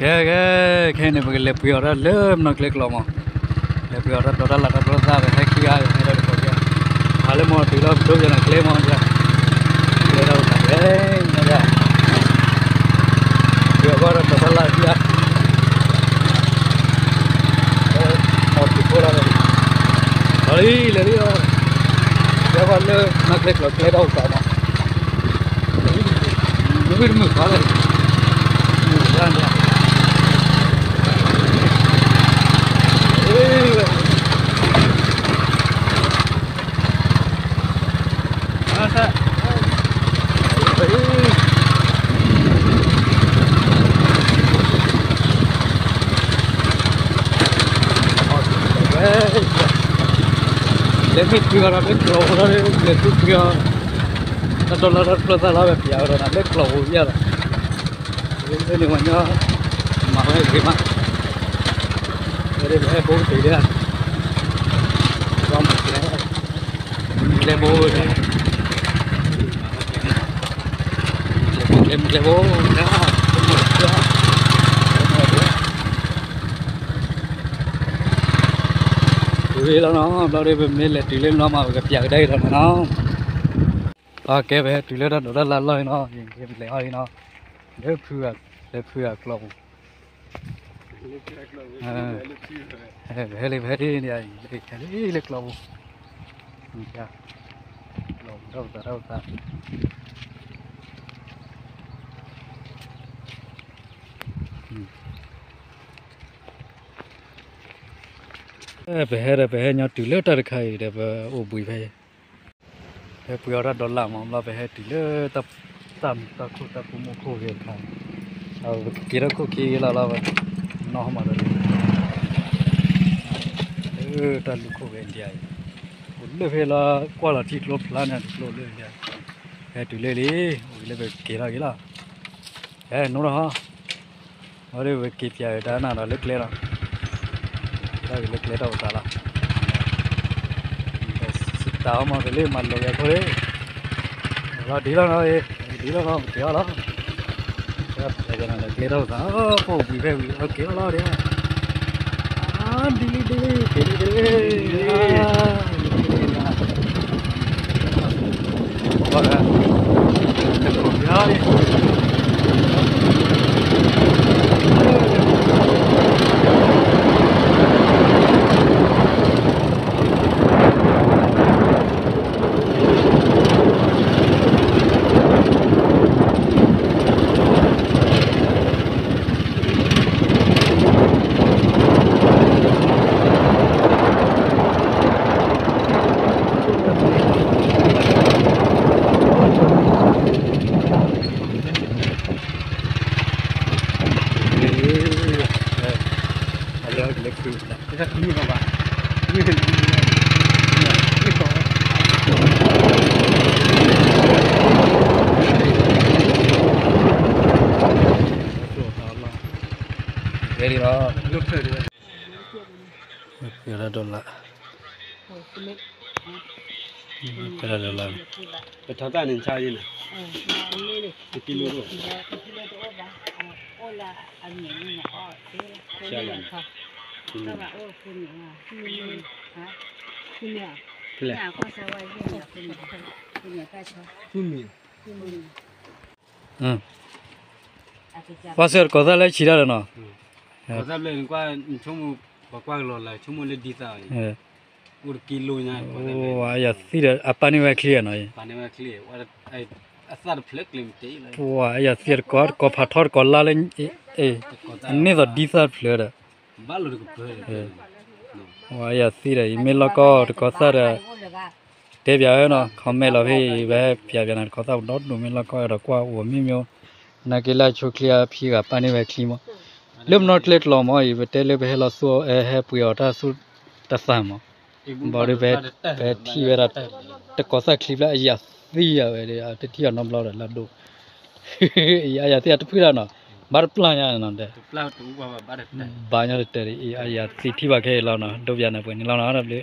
ကဲ ကဲ ခဲအံၤန့ၣ် ပကလဲၤပှ့ၤအီၣ်တၢ်လၢမနီၣ်ကျဲကျိးမး, လဲၤပှ့ၤအီၣ်တၢ်ဒိးတၢ်လၢ်တၢ်ပျီသၣ် ပဟဲခံဂၤ ဟဲဒီးတကိးကဲ, ဟးလၢမီၢ်တုၤလီၤ ပဒိပယီၤန့ၣ်ကျဲမး, ကျဲတၢ်အိၣ်သးဝဲ, ပှ့ၤအီၣ်ဘၣ်ဒီးဒိးတၢ်လၢ်ခံဂၤ, မီၢ်တုၤဖိလီၤ, လီၤလံ လဲၤလံလီၤ, ကဲဘၣ်လၢမနီၣ်ကျဲကျိးကျဲတၢ်အိၣ်သးမး မုၢ်တမုၢ်ဃီလဲၣ်, မုၢ်တမုၢ်ဃီလဲၣ်, လဲၤမ့ၢ်တုၤအီၤဒီး မ့ၢ်ကျိးဖိဒီး လဲၤသုပှ့ၤအီၤ, တၢ်ဒိးလၢတၢ်ပျီသၣ်လီၤ ဝဲပျးဝဲဒီးနၤ လၢကျိးဖိယါလီၤ, န့ၣ်ဝဲညီ, မၤဝဲဂ့ၤမး, ဝဲဒၣ်ပဟဲဘိကတၢၢ်ဒၣ်, ဘၣ်မၤကျဲ, ကျဲဘိ, ကျဲဘိ, တုၤလီၤနီၤ, ဘျီဒီးပမ့ၢ်လဲၤတုၤလၢမနီၤမး ပကပျးကဒါအံၤလီၤနီၤ, အကဲ ပဟဲတုၤလၢတၢ်ဒိးတၢ်လၢ်လီၢ်အံၤနီၤ, ပလဲၤအီၤအံၤနီၤ, လၢဖုဂၤ, လၢဖုဂၤကျိးပူၤ ပဟဲလံ ပဟဲလံန့ၣ် လၢကျိးပူၤ, ကျိးပူၤ တၢ်အိၣ်သး တၢ်အိၣ်သး, ပဟဲဒီး ပဟဲညီတုၤလၢတၢ်တခါအံၤဒီး ပအိၣ်ဘှံးဖဲ ဟဲပှ့ၤအီၣ်တၢ်ဒိးလၢ်မး ဘျီပဟဲတုၤလၢ တၢ်မုာ်တၢ်ခိၣ် တၢ်ဖိမုၣ်ခိၣ်ဂ့ၤတခါ, ပက့ၤထီၣ်ခိၣ်ခံလီၤလီၤ နီၢ်ဟီမးဒီး လၢတၢ်လူၢ်ခိၣ်ဂ့ၤဒ်အံၤ, အိၣ်လၢဖဲလီၤ ကွၢ်လီၤထံကျိဖျါန့ၣ် တကျိလၢဒ်အံၤ, ဟဲတုၤလၢလံ, အိၣ်လၢပက့ၤထီၣ်က့ၤလီၤ, ဟဲနိထီၣ်ဟီ အဝဲဒၣ်ပက့ၤပၠးတၢ်နၤဒီးလၢကျဲလီၤ, က့ၤထီၣ်က့ၤလၢကျဲတၢ်အိၣ်သးလီၤ, စံးတၢ်အီၤမးတလၢမၤလိာ်က့ၤအခိၣ်လၢ, လီၤဒ်လီၤနီၤ, ဒ်လီၤနီၤ ပက့ၤအီၤလီၤ, ကျဲတၢ်အိၣ်သး ဖိၣ်ဝံၤဖဲဝံၤ က့ၤအီၤလီၤဒ်, ဒ်လံဒ်လံ က့ၤလံက့ၤလံ ပှ့ၤတၢ်ဒိးလၢ်, ပှ့ၤတၢ်ဒိးလၢ်, ပထီၣ်တၢ်န့ၣ်ဆါယဲၢ်န့ၣ်, တကံလိၣ်, ဖဲလဲၣ်, ပှၤစၢၤတကိးသၣ်လၢဆံးတၢ်ဒီးနီၤ, ကိးသၣ်ဘျဲၣ်န့ၣ် ကွၢ်ဆိကမိၣ်, ပှၤကွၢ်ကလီၤလၢဆိကမိၣ်လၢဒ်သၣ်အံၤ, အိၣ်တကံလိၣ်ညါ, အယၤသံဒီး အပၢ်န့ၢ်ဝဲချံနီၤ, အသၣ်တဖျၢၣ်ကျဲမ့ၢ်တ့ၢ်လီၤ, ပှၤအယၤသံတကိး တကိးဖးထီတကိးလါလၢ, အန့ၣ်သိးဒ်သၣ်တဖျၢၣ်ဒီး, ပှၤအယၤသံဒီးအံၤမ့ၢ်လီၢ်ကီၢ်တကိးသၣ်ဒီး တဲပၠးဝဲနီၤ, comment လီၤဖဲအံၤ ပဟဲပၠးပၠးနၤတကိးသၣ်ပဒီဒိၣ်မ့ၢ်လီၢ်ကီၢ်ဒီးကွၢ်အိၣ်မ့ၢ်မ့ၢ်, နာ်က့လၢအဆိချံအဖံဂၤပၢ်န့ၢ်ဝဲချံမး, လၢမနီၣ်ကျဲကျိးမးအံၤ ပတဲလၢပဟဲလီၤသူ ဟဲပှ့ၤအီၣ်တၢ်သူတၢ်သၣ်မး, ဘၣ်ဒီး ပထံၣ်ဝဲဒၣ် တကိးသၣ်ချံဖျၢၣ်အယၤသံယၤဝဲဒီး တထံၣ်အီၤနီတဘျီဒီးလၢဒိၣ်, အယၤသံအတဖုၣ်ဒၣ်နီၤ, ဘၣ်တပျၢ်ညါနီၤဒီး, ဘၣ်ညီတတၢၢ်ဒီး အယၤသံထံၣ်ဘၣ်ခဲအံၤလီၤနီၤ, ဒိပယၤန့ၣ်ပှဲၤန့ၣ်လီၤနီၤ, တၢ်ဘျုး